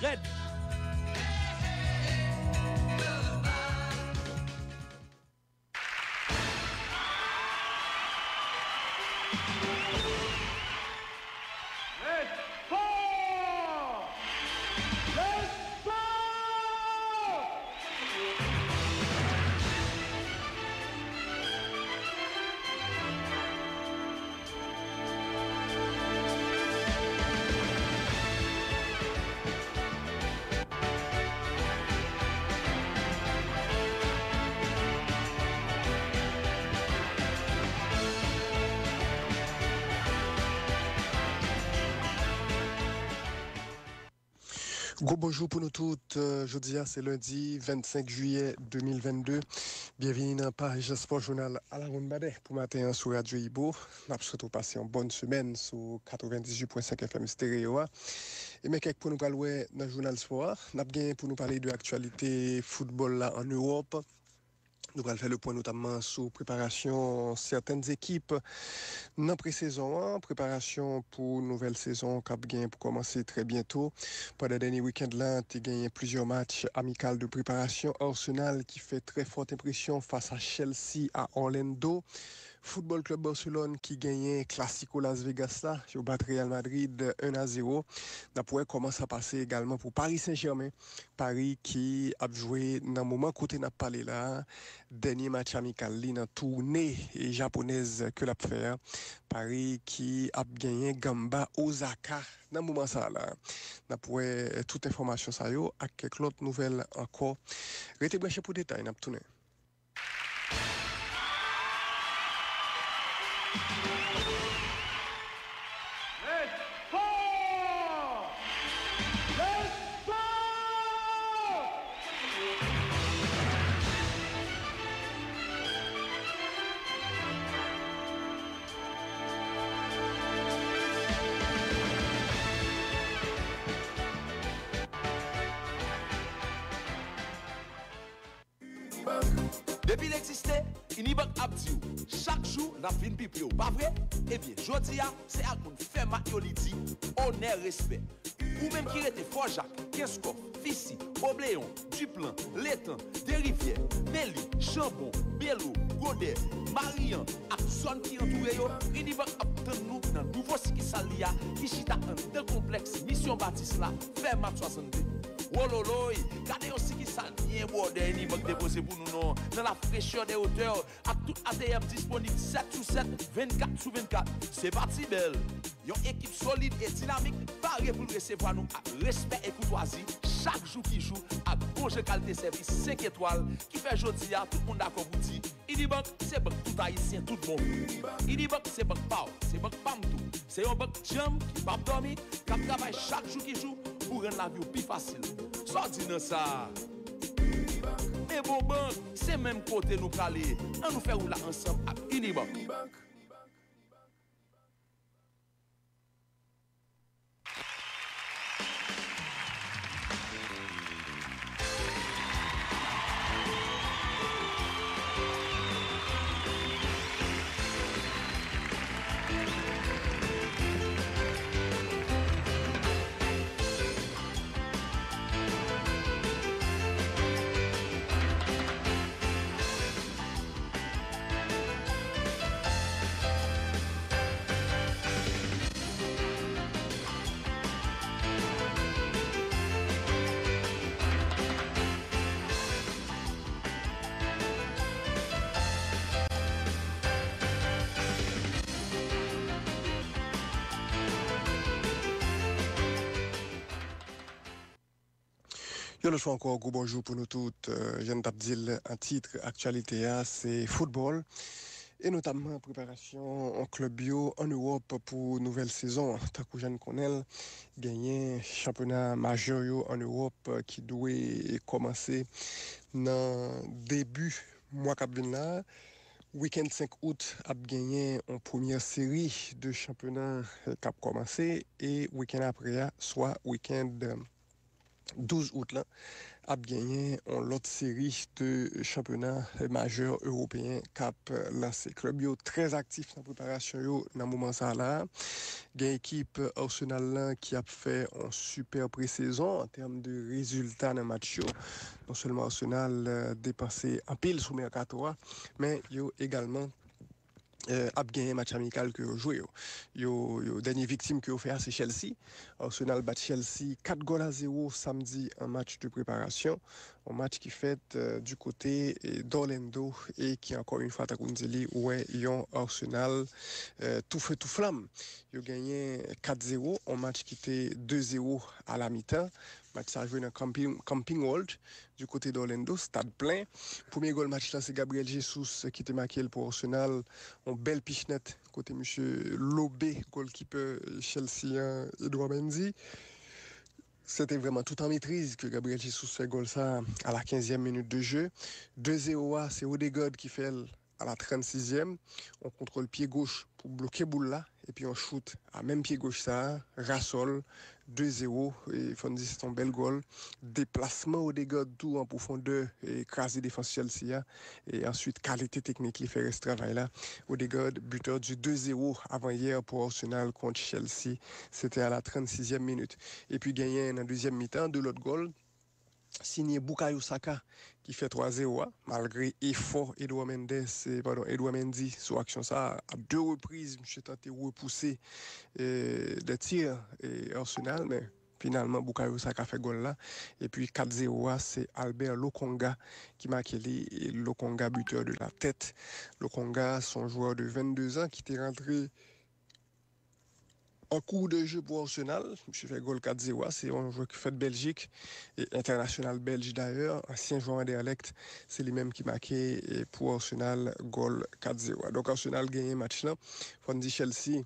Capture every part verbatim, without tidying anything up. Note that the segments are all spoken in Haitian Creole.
Red. Red four! Red four! Gwo bonjou pou nou tout. Euh, jodi a, se lendi vennsenk jiyè de mil vennde. Byenvini nan paj Spò Jounal Alawonnbadè pou maten an sou Radyo Ibo. N ap swete w pase yon bòn semèn sou katrevendizuit pwen senk F M Stereo a. E men kèk pwen nou pral wè nan jounal spò a. N ap gen pou nou pale de aktyalite foutbòl la ann Ewòp. Nou pral fè le pwen notamman sou preparasyon sètèn ekip nan presezon an, preparasyon pou nouvèl sezon k ap gen pou kòmanse trè byento. Pandan dènye wikenn lan, te genyen plizyè match amikal de preparasyon. Arsenal ki fè trè fòt enpresyon fas a Chelsea a Orlando. Football Club Barcelone ki genyen Clasico Las Vegas la, yo bat Real Madrid en a zewo. N ap wè kòman sa pase egalman pou Paris Saint-Germain. Paris ki ap jwe nan moman kote n ap pale la, dènye match amikal li nan toune japonèz ke l ap fè a. Paris ki ap genyen Gamba Osaka nan moman sa la. N ap wè tout enfòmasyon sa yo ak kèk lòt nouvèl ankò. Rete branche pou detay, n ap tounen. Red four! Red four! Depi l egziste, Unibank ap di w, chak jou n ap vin pi pre w, pa vre? Ebyen, jodi a, se ak moun fè mak yo li di, onè, respè. Ou menm ki rete Fò Jak, Kenskòf, Fisi, Obleyon, Diplan, Letan, Derivyè, Meli, Chanbon, Belo, Godè, Mariyan ak zòn ki antoure yo, Unibank ap tann nou nan nouvo sikisal li a ki chita anndan konplèks Misyon Batis la, Fèmat swasanndde. Wololoy! Gade yon sikisal byen bwòdè Unibank depoze pou nou non, nan la frechè dè otè, ak tout A T M disponib sèt sou sèt, vennkat sou vennkat. Se pa ti bèl! Yon ekip solid e dinamik pare pou l resevwa nou ak respè e koutwazi chak jou ki jou ak bon jan kalite sèvis senk etwal ki fè jodi a tout moun dakò pou di Unibank se bank tout Ayisyen tout bon. Unibank se bank pa w, se bank pa m tou. Se yon bank djanm ki p ap dòmi, k ap travay chak jou ki jou pou rann lavi w pi fasil. Sa w di nan sa a? Men bon bank, se menm kote nou prale. Ann nou fè wout la ansanm ak Unibank. Yon lòt fwa ankò, gwo bonjou pou nou tout. Euh, jan n t ap di l an tit aktyalite a, se foutbòl, e notamman preparasyon klèb yo ann Ewòp pou nouvèl sezon an. Tankou jan n konnen l, genyen chanpyona majè yo ann Ewòp ki dwe kòmanse nan debi mwa k ap vin la. Wikenn senk out ap genyen yon premyè seri de chanpyona k ap kòmanse, e wikenn apre a, swa wikenn douz out lan, ap genyen yon lòt seri de chanpyona majè ewopeyen k ap lanse. Klèb yo trè aktif nan preparasyon yo nan moman sa a la. Gen ekip Arsenal lan ki ap fè yon sipè presezon an tèm de rezilta nan match yo. Non sèlman Arsenal depanse anpil sou mèkato a, men yo egalman ap genyen match amikal ke yo jwe yo. Yo, yo dènye viktim ke yo fè a se Chelsea. Arsenal bat Chelsea kat gòl a zewo samdi an match de preparasyon. Yon match ki fèt du kote d'Orlando e ki ankò yon fwa tankou m di li wè yon Arsenal tou fe tou flanm. Yo genyen kat zewo, yon match ki te de zewo a la mitan. Match sa jwe nan Camping, Camping World du kote d'Orlando, stad plen. Premye gòl match la se Gabriel Jesus ki te make l pou Arsenal. Yon bèl pichnèt kote misye lobe golkipè Chelsea an, Edouard Mendy. Se te vrèman tout an metriz ke Gabriel Jesus fè gòl sa a la kenzyèm minit de jeu. De zewo a, se Odegaard ki fè l a la trannsizyèm. Yon kontwòl pye goch pou bloke boul la, epi yon chout a menm pye goch sa a, rasòl, de zewo, e fò n di se te yon bèl gòl. Deplasman Odegaard tou an pwofondè, e kraze defans Chelsea a, e answit kalite teknik li fè rès travay la. Odegaard, buteur du de zewo avan yè pou Arsenal kont Chelsea, se te a la trannsizyèm minit. Epi genyen nan dezyèm mitan de lòt gòl, sinye Bukayo Saka ki fè twa zewo a, malgre efò Edouard Mendes, eh, padon, Edouard Mendy sou aksyon sa a. A de repriz, misye tante repouse, eh, de tir, eh, Arsenal, men finalman Bukayo Saka fè gòl la. Epi kat zewo a, se Albert Lokonga ki make li, e Lokonga buteur de la tête. Lokonga se yon jwè de vennde zan ki te rantre an kou de je pou Arsenal. Misye fè gòl kat zewo a. Se yon jwè ki fèt Bèljik e entènasyonal bèlj dayè. Ansyen jwè Anderlecht, se li menm ki make, e, pou Arsenal gòl kat zewo a. Donk Arsenal genyen match lan. Fò n di Chelsea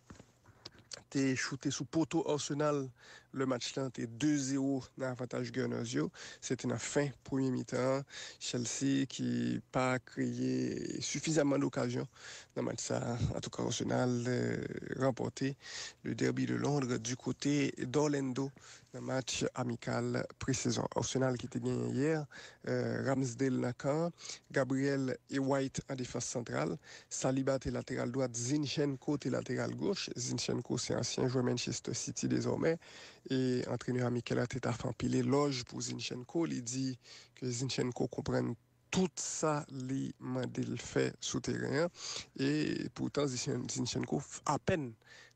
te choute sou poto Arsenal. Le match lan te de zewo nan avantaj Gunners yo. Se te nan fen premye mitan an. Chelsea ki pa kreye sifizamman dokazyon nan match sa a. Antouka, Arsenal, eh, ranpòte le Derby de Londres du kote d'Orlando nan match amikal presezon. Arsenal ki te genyen yè, eh, Ramsdale nan kan, Gabriel e White an defans santral, Saliba te lateral dwat, Zinchenko te lateral goch. Zinchenko se ansyen jwè Manchester City dezòmè, e antrenè a Mikel Arteta fè anpil elòj pou Zinchenko. Li di ke Zinchenko konprann tout sa li mande l fè sou teren an. E poutan, Zinchenko apèn,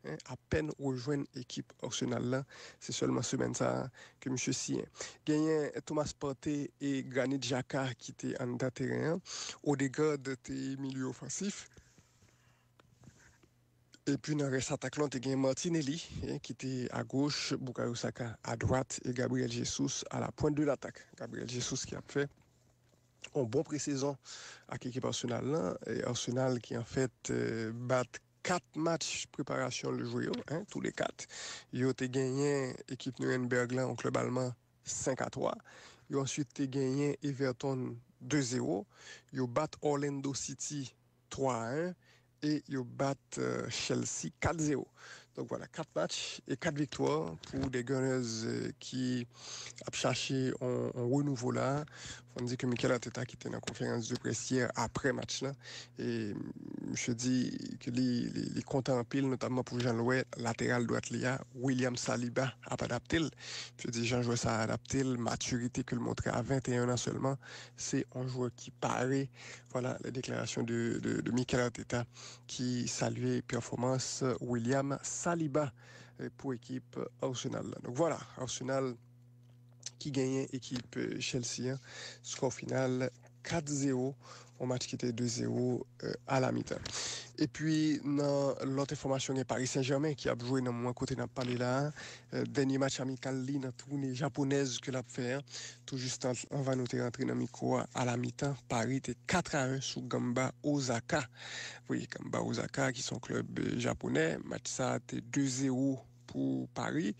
en, apèn rejwenn ekip Arsenal lan. Se sèlman semèn sa a ke misye siyen. Genyen Thomas Partey e Granit Xhaka ki te anndan teren an. Odegaard te milye ofansif. Epi nan rès atak lan, te gen Martinelli, eh, ki te agoch, Bukayo Saka adwat e Gabriel Jesus a la pwent de latak. Gabriel Jesus ki ap fè yon bon presezon ak ekip Arsenal lan. E Arsenal ki, anfèt, eh, bat kat match preparasyon l jwe yo, en, tou le kat. Yo te genyen ekip Nuremberg lan, yon klèb alman, senk a twa. Yo answit te genyen Everton de zewo. Yo bat Orlando City twa a en. E yo bat, eh, Chelsea kat zewo. Donk vwala, kat match e kat viktwa pou de Gunners, eh, ki ap chache yon, yon renouvo la. Fò n di ke Mikel Arteta ki te nan konferans de près yè apre match lan, e misye di ke li, li, li kontan anpil, notamman pou jan l wè lateral dwat li a, William Saliba, ap adapte l. Misye di jan jwè sa a adapte l, matirite ke l montre a venteyen an sèlman, se yon jwè ki pare. Vwala, les déclarations de, de, de Mikel Arteta ki salye pèfòmans William Saliba, eh, pou ekip Arsenal la. Donk vwala, Arsenal ki genyen ekip, eh, Chelsea an, skò final kat zewo, yon match ki te de zewo, eh, a la mitan. Epi nan lòt enfòmasyon, gen Paris Saint-Germain ki ap jwe nan moman kote n ap pale la a, eh, dènye match amikal li nan toune japonèz ke l ap fè an. Tou jis an, anvan nou te rantre nan mikwo a, a la mitan, Paris te kat a en sou Gamba Osaka. Wi, Gamba Osaka ki se yon klèb, eh, japonè. Match sa a te de zewo pou Paris.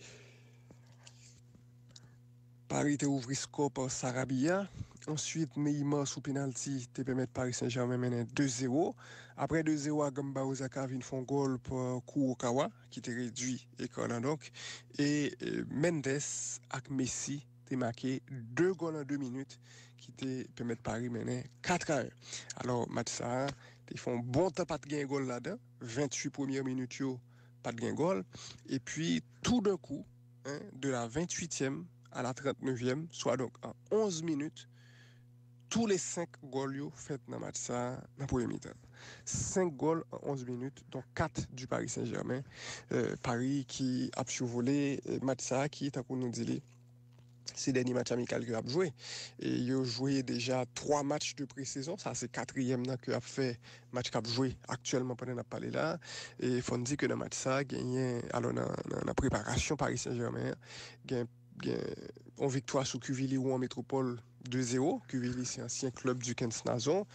Paris te ouvri skò pa Sarabia. Answit, Neymar sou penalti te pèmèt Paris Saint-Germain mennen de zewo. Apre de zewo a, Gamba Osaka vin fè yon gòl pa Kurokawa, ki te redui ekò lan donk. E, eh, Mendes ak Messi te make de gòl an de minit ki te pèmèt Paris mennen kat a en. Alò, match sa a te fè yon bon tan pa t gen gòl ladan. Venntuit premyè minit yo, pa t gen gòl. Epi, toudenkou, hein, de la venntuityèm a la tranneviyèm, swa donk an onz minit, tou le senk gòl yo fèt nan match sa a nan premye mitan. Senk gòl an onz minit, donk kat du Paris Saint-Germain. Euh, Paris ki ap sivole, euh, match sa a ki, tankou nou di li, se dènye match amikal ke y ap jwe. E yo jwe deja twa match de presezon. Sa se katriyèm nan ke y ap fè match k ap jwe aktyèlman pandan n ap pale la. E fò n di ke nan match sa, genyen, alò nan, nan, nan preparasyon Paris Saint-Germain an, gen, gen yon viktwa sou Quevilly Rouen Métropole de zewo. Quevilly se ansyen klèb Duckens Nazon.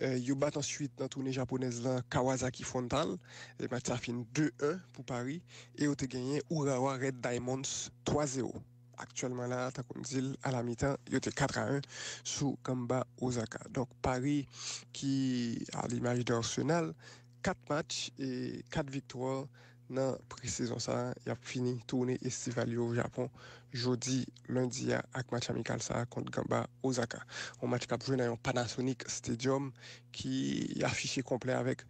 Euh, yo bat answit nan toune japonèz lan Kawasaki Frontale. E match sa fin de en pou Paris. E yo te genyen Urawa Red Diamonds twa zewo. Aktyèlman la, tankou m di l, a la mitan, yo te kat a en sou Gamba Osaka. Donk, Paris ki, a limaj de Arsenal, kat match e kat viktwa nan presezon sa a. Y ap fini toune estival yo o Japon jodi lendi a ak match amikal sa a kont Gamba Osaka. Yon match k ap jwe nan yon Panasonic Stadium ki afiche konplè avèk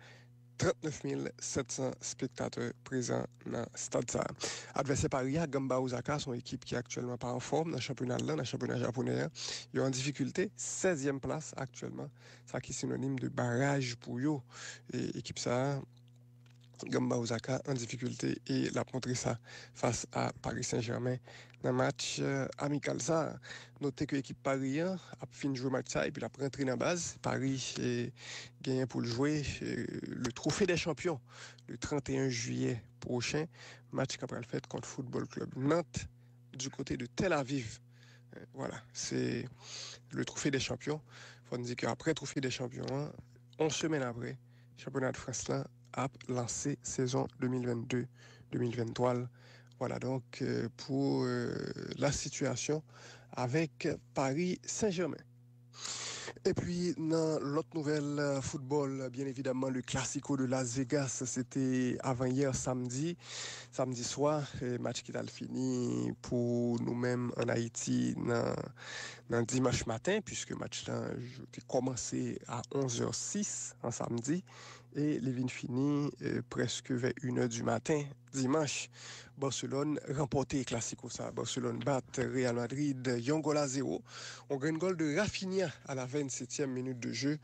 trannèf mil sèt san spektatè prezan nan stad sa a. Advèsè Paris a, Gamba Osaka, se yon ekip ki aktyèlman pa anfòm nan chanpyona l lan, nan chanpyona japonè an. Yo an difikilte, sèzyèm plas aktyèlman, sa ki sinonim de baraj pou yo. E ekip sa a, Gamba Osaka, an difikilte e l ap montre sa fas a Paris Saint-Germain nan match, euh, amikal sa a. Note ke ekip Paris an ap fin jwe match sa epi l ap rantre nan baz. Paris, eh, genyen pou l jwe, eh, le Trophée des Champions le trannteyen jiyè pwochen. Match k ap pral fèt kont Football Club Nantes du côté de Tel Aviv. Eh, voilà, se le Trophée des Champions. Fò n di ke apre Trophée des Champions an, yon semèn apre, chanpyona de Frans lan ap lanse sezon de mil vennde, de mil venntwa l. Voilà donc, euh, pour, euh, la situation avec Paris Saint-Germain. Epi nan lòt nouvèl, euh, foutbòl, byen evidaman, le Clasico de Las Vegas, se te avanyè samdi, samdi swa, euh, match ki t al fini pou nou menm ann Ayiti nan, nan dimanch maten, puiske match lan te kòmanse a onz è sis an samdi, e li vin fini, euh, prèske vè inè di maten dimanch. Barcelone ranpòte Clasico sa. Barcelone bat Real Madrid yon gòl a zewo. On grenn gòl de Raphinha à la vingt-septième minute de jeu.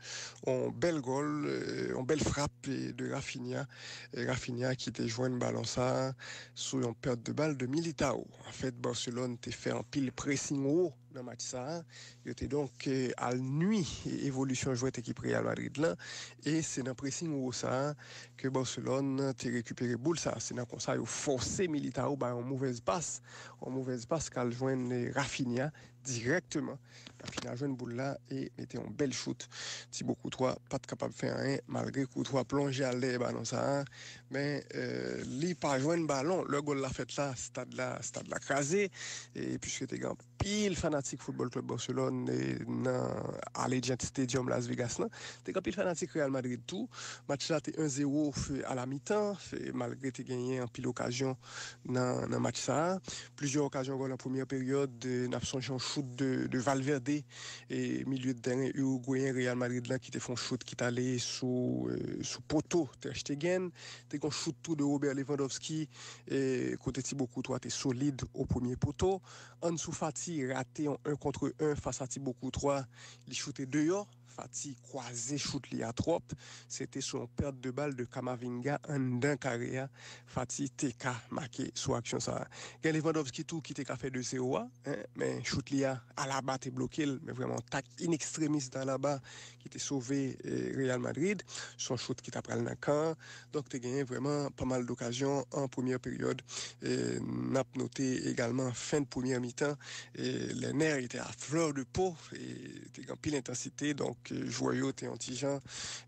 On bèl gòl, euh, on bèl frap, eh, de Raphinha. Eh, Raphinha ki te jwenn balon sa sou yon pèt de bal de Militao. Anfèt, Barcelone te fè anpil pressing wo nan match sa a. Yo te donk, eh, al nwi evolisyon jwèt ekip Real Madrid lan. E se nan pressing wo sa a ke Barcelone te rekipere boul sa a. Se nan konsa yo fòse Militao bay yon movèz pas. Yon movèz pas k al jwenn, eh, Raphinha dirèkteman. Raphinha jwenn boul la e mete yon bèl chout. Thibaut Courtois pa t kapab fè anyen, malgre Courtois plonje al dèyè balon sa a. Men, eh, li pa jwenn balon. Lè gòl la fèt la, stad la, stad la kraze. E piske te gen anpil fanatik Football Club Barcelone, eh, nan Allegiant Stadium Las Vegas lan. Te gen anpil fanatik Real Madrid tou. Match la te en zéro, eh, a la mitan, eh, malgre te genyen anpil okazyon nan, nan match sa a. Plizyè okazyon gòl an premyè peryòd, eh, n ap sonje yon chout de, de Valverde, eh, milye de tèren irigweyen Real Madrid lan ki te fè yon chout ki t ale sou, eh, sou poto Ter Stegen. Te gen yon chout tou de Robert Lewandowski, eh, kote Thibaut Courtois te solid o premye poto. Ansu Fati rate yon en kont en fas a Thibaut Courtois, li choute deyò. Fati kwaze chout li a twòp. Se te sou yon pèt de bal de Camavinga anndan kare a. Fati te ka make sou aksyon sa a. Gen Lewandowski tou ki te ka fè de zewo a, en, men chout li a Alaba te bloke l, men vrèman yon tak in extremis de Alaba ki te sove, eh, Real Madrid. Se yon chout ki ta pral nan kan an. Donk, te genyen vrèman pa mal dokazyon an premyè peryòd. E n ap note egalman fen de premyè mitan, e les nerfs étaient à fleur de peau, e te gen anpil entansite, donk, e jwè yo te yon ti jan,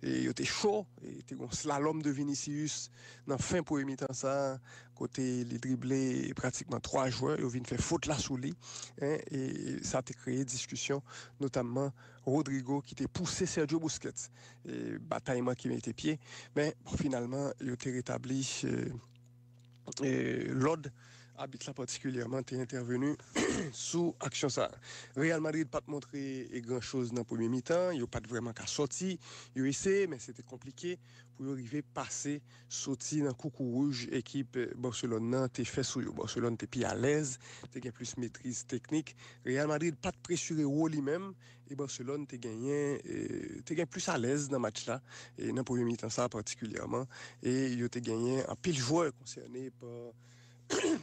e yo te cho, e te gen yon slalom de Vinicius nan fen premye mitan sa, kote li drible pratikman twa jwè, yo vin fè fot la sou li, en, e sa te kreye diskisyon, notamman Rodrygo ki te pouse Sergio Busquets, e batay manke mete pye, men bon, finalman, yo te retabli, e, e, lòd Abit la patikilyèman te entèveni sou aksyon sa a. Real Madrid pa t montre gran choz nan premye mitan, yo pa t vrèman ka sòti, yo eseye, men se te konplike pou yo rive pase, soti nan koukou wouj ekip Barcelone nan te fè sou yo. Barcelone te pi alèz, te gen plis metriz teknik. Real Madrid pa t presire wo li menm, e Barcelone te genyen, e, te gen plis alèz nan match la, e nan premye mitan sa a patikilyèman, e yo te genyen anpil jwè konsène pa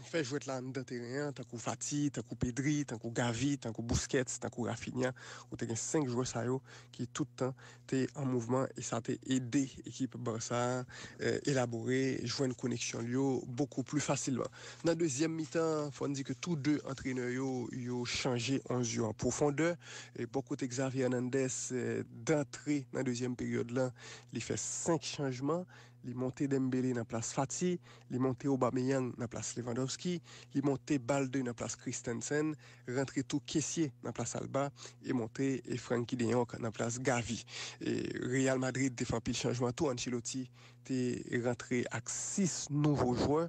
fè jwèt la anndan teren an, tankou Fati, tankou Pedri, tankou Gavi, tankou Busquets, tankou Raphinha. Ou te gen senk jwè sa yo ki tout tan te an mouvman, e sa te ede ekip Barça a, eh, elabore, jwenn koneksyon l yo bokou pli fasilman. Nan dezyèm mitan, fò n di ke tou de antrenè yo, yo chanje onz yo an pwofondè. E bò kote Xavi Hernandez, eh, dantre nan dezyèm peryòd lan, li fè senk chanjman. Li monte Dembélé nan plas Fati, li monte Aubameyang nan plas Lewandowski, li monte Balde nan plas Christensen, rantre tou Kessie nan plas Alba, e monte, e, Frenkie de Jong nan plas Gavi. E Real Madrid te fè anpil chanjman tou. Ancelotti te rantre ak sis nouvo jwè.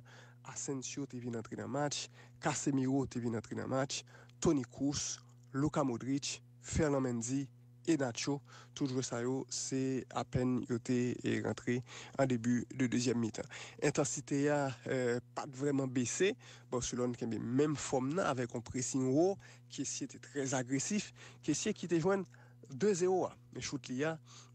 Asensio te vin antre nan match, Casemiro te vin antre nan match, Toni Kroos, Luka Modric, Ferland Mendy, e Nacho. Tout jwè sa yo, se apèn yo te, e, rantre an debi de dezyèm mitan. Entansite a, eh, pa t vrèman bese. Barcelone kenbe menm fòm nan avèk yon pressing wo. Kessie te trè agresif. Kessie ki te jwenn de zewo a. Men chout li a,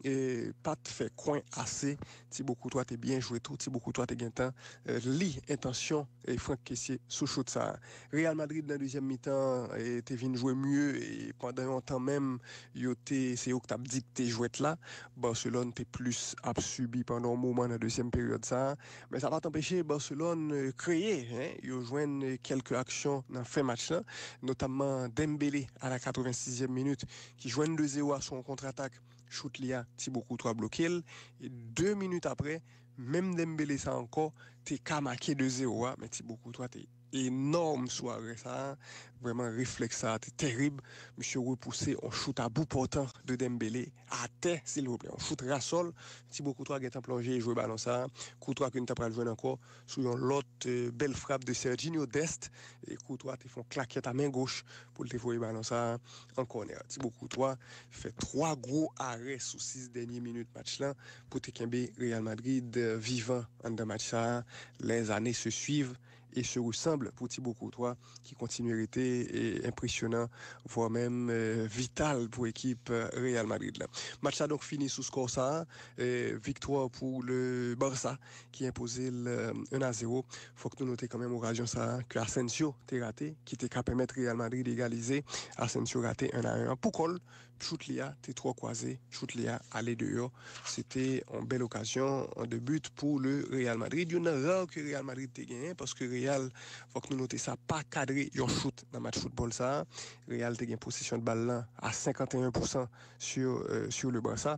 eh, pa t fè kwen ase. Thibaut Courtois te byen jwe tou. Thibaut Courtois te gentan, eh, li entansyon, eh, Franck Kessie sou chout sa a. Real Madrid nan dezyèm mitan, eh, te vin jwe mye, e pandan yon tan menm, yo te, se yo ki t ap dikte jwèt la. Barcelone te plis ap sibi pandan yon moman nan dezyèm peryòd sa a. Men sa pa t anpeche Barcelone, eh, kreye, en. Yo jwenn, eh, kèlke aksyon nan fen match lan, notamman Dembélé a la katrevensizyèm minit, ki jwenn de zewo a sou yon kontratak. Chout li a, Thibaut Courtois bloke l. E de minit apre, menm Dembélé sa ankò te ka make de zewo a, men Thibaut Courtois te enòm sou arè sa a. Vrèman, reflèks sa a te terib. Misye repouse yon chout a bout pòtan de Dembélé atè, silvouplè. Yon chout rasòl. Thibaut Courtois gentan plonje e jwe balon sa a. Courtois ke n ta pral jwenn ankò sou yon lòt, eh, bèl frap de Sergiño Dest. E Courtois te fè yon klakèt a men goch pou l te voye balon sa a an kònè. Thibaut Courtois fè twa gwo arè sou sis dènye minit match lan pou te kenbe Real Madrid, eh, vivan anndan match sa a. Les années se suivent et se ressemblent pou Thibaut Courtois, ki kontinye rete, eh, enpresyonan, vwa menm, eh, vital pou ekip, eh, Real Madrid la. Match la donk fini sou skò sa a, eh, viktwa pou le Barça ki enpoze l, eh, un a zéro. Fòk nou note kanmenm okazyon sa a ke Asensio te rate, ki te ka pèmèt Real Madrid egalize. Asensio rate un a un an pou kò l. Chout li a te twò kwaze, chout li a ale deyò. Se te yon bèl okazyon de but pou le Real Madrid. Youn nan ra ke Real Madrid te genyen, paske Real, fòk nou note sa, pa kadre yon chout nan match foutbòl sa a. Real te gen posesyon de bal lan a senkant e en pousan sur, euh, sur le Barça.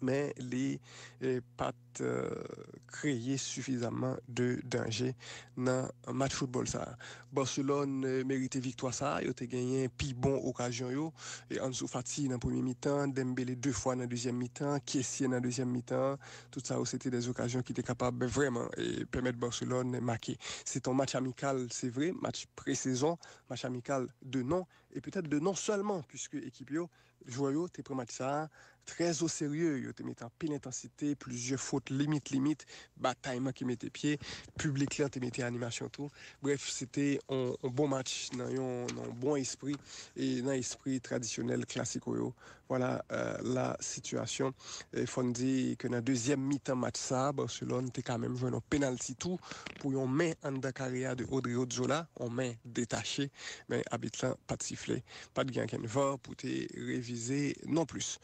Men li, eh, pa t, eh, kreye sifizamman de danje nan match foutbòl sa a. Barcelone, eh, merite viktwa sa a. Yo te genyen pi bon okazyon yo. E Ansu Fati nan premye mitan, Dembélé de fwa nan dezyèm mitan, Kessie nan dezyèm mitan. Tout sa yo, se te de okazyon ki te kapab vrèman, eh, pèmèt Barcelone make. Se te yon match amikal, se vre, match presezon, match amikal de non, e petèt de non sèlman, piske ekip yo, jwè yo te pran match sa a trè o serye, yo te mete anpil entansite, plizyè fot limit, limit, batay manke mete pye, piblik lan te mete animasyon tou. Brèf, se te yon, yon bon match nan yon, nan yon bon espri, e nan espri tradisyonèl klasiko yo. Vwala, euh, la sitiyasyon. E fò n di ke nan dezyèm mitan match sa a, Barcelone te ka menm jwenn yon penalti tou pou yon men anndan kare a de Odrio Zola, yon men detache, men abit lan pa t sifle. Pa t gen ankenn var pou te revize non plis.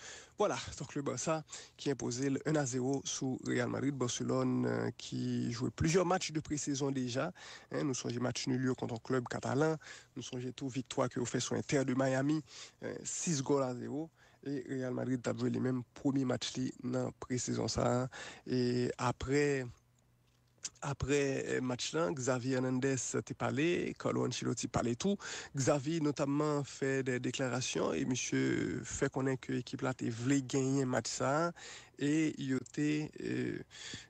Vwala, donk le Barça ki enpoze l un a zéro sou Real Madrid. Barcelone, euh, ki jwe plizyè match de presezon deja. En, nou sonje match nul yo kont yon klèb katalan. Nou sonje tou viktwa ke yo fè sou Inter de Miami, en, sis gòl a zewo. E Real Madrid t ap jwe li menm premye match li nan presezon sa a. E apre Apre eh, match lan, Xavi Hernandez te pale, Carlo Ancelotti pale tou. Xavi notamman fè de deklarasyon e misye fè konnen ke ekip la te vle genyen match sa a e yo te eh,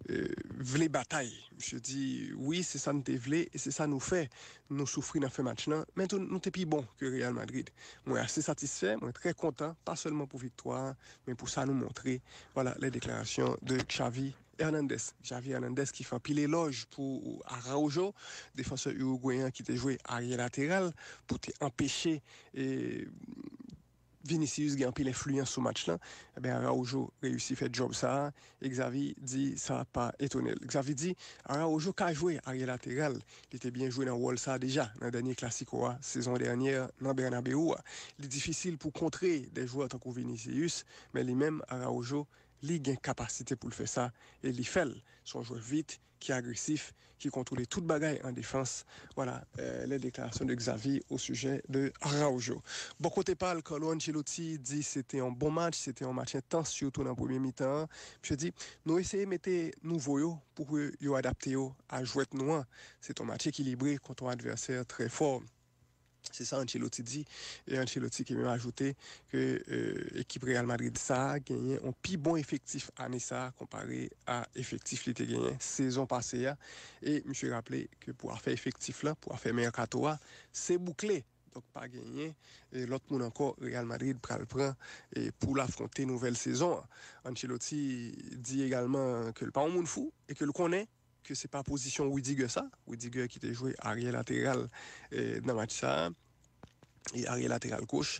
eh, vle batay. Misye di, wi, se sa n te vle e se sa nou fè. Nou soufri nan fen match lan, men tou, nou te pi bon ke Real Madrid. Mwen ase satisfè, mwen trè kontan, pa sèlman pou viktwa a, men pou sa nou montre. Vwala les déclarations de Xavi Hernandez. Xavi Hernandez ki fè anpil elòj pou Araujo, defansè irigweyen ki te jwe aryè lateral, pou te anpeche eh, Vinicius gen anpil enfliyans sou match lan. Ebyen, Araujo reyisi fè djòb sa a. E Xavi di sa pa etone l. Xavi di Araujo ka jwe aryè lateral. Li te byen jwe nan wòl sa a deja nan dènye Clasico a sezon dènyè nan Bernabeu a. Li difisil pou kontre de jwè tankou Vinicius, men li menm, Araujo, li gen kapasite pou l fè sa e li fè l. Se yon jwè vit, ki agresif, ki kontwole tout bagay an defans. Vwala eh, les déclarations de Xavi au sujet de Araujo. Bò kote pa l, Carlo Ancelotti di se te yon bon match, se te yon match entans, sitou nan premye mitan an. Misye di, nou eseye mete nouvo yo pou ke yo adapte yo a jwèt nou an. Se te yon match ekilibre kont yon advèsè trè fò. Se sa Ancelotti di. E Ancelotti ki menm ajoute ke eh, ekip Real Madrid sa a genyen yon pi bon efektif ane sa a konpare a efektif li te genyen sezon pase a. E misye raple ke pou afè efektif la, pou afè mèkato a, se boukle. Donk pa genyen eh, lòt moun ankò Real Madrid pral pran eh, pou l afwonte nouvèl sezon an. Ancelotti di egalman ke l pa yon moun fou e ke l konnen ke se pa pozisyon Rudiger sa, Rudiger ki te jwe aryè lateral eh, nan match sa a, e aryè lateral goch.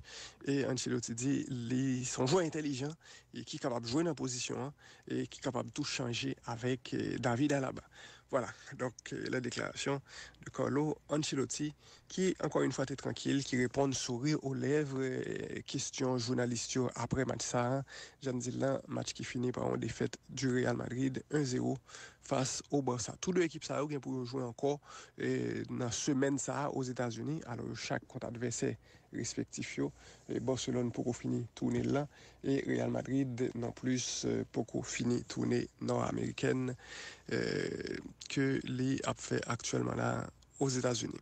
E Ancelotti di li se yon jwè entèlijan e ki kapab jwe nan pozisyon an e ki kapab tou chanje avèk eh, David Alaba. Vwala, donk eh, la deklarasyon de Carlo Ancelotti ki, ankò yon fwa, te trankil, ki reponn souri o lèv eh, kesyon jounalis yo apre match sa a. Jan n di l lan, match ki fini pa yon defèt du Real Madrid un zéro fas o Barça. Tou de ekip sa yo gen pou yo jwe ankò eh, nan semèn sa a Ozetazini. Alò, yo chak kont advèsè respektif yo. E Barcelone poko fini toune l lan. E Real Madrid non plis eh, poko fini toune nò amerikèn eh, ke li ap fè aktyèlman la Ozetazini.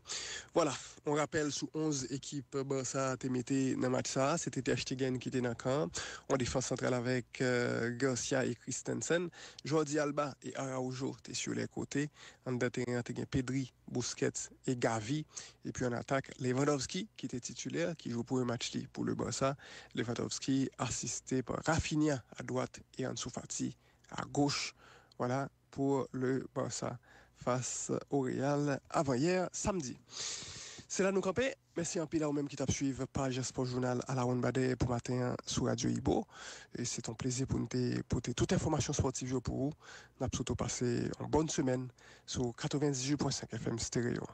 Vwala, yon rapèl sou onz ekip Barça te mete nan match sa a. Se te Ter Stegen ki te nan kan an, yon defans santral avèk eh, Garcia e Christensen. Jordi Alba e Araujo te sou lè kote. Anndan teren an te gen Pedri, Busquets e Gavi. Epi an atak, Lewandowski ki te titilè, ki jwe premye match li pou le Barça. Lewandowski asiste pa Raphinha a dwat e Ansu Fati a goch. Vwala, pour le Barça face au Real avant-hier samedi. Se la nou kanpe. Mèsi anpil a ou menm ki t ap swiv paj Spò Jounal a la Ronn Badè pou maten an sou Radyo Ibo. E se t on plezi pou n te pote tout enfòmasyon spòtiv yo pou ou. N ap swete w pase yon bòn semèn sou katrevendizuit pwen senk F M Stereo.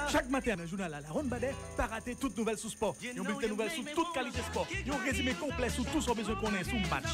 Chak maten nan jounal la, La Ronn Badè, pa rate tout nouvèl sou spò. Yon bilten nouvèl sou tout kalite spò. Yon rezime konplè sou tout sa w bezwen konnen sou match,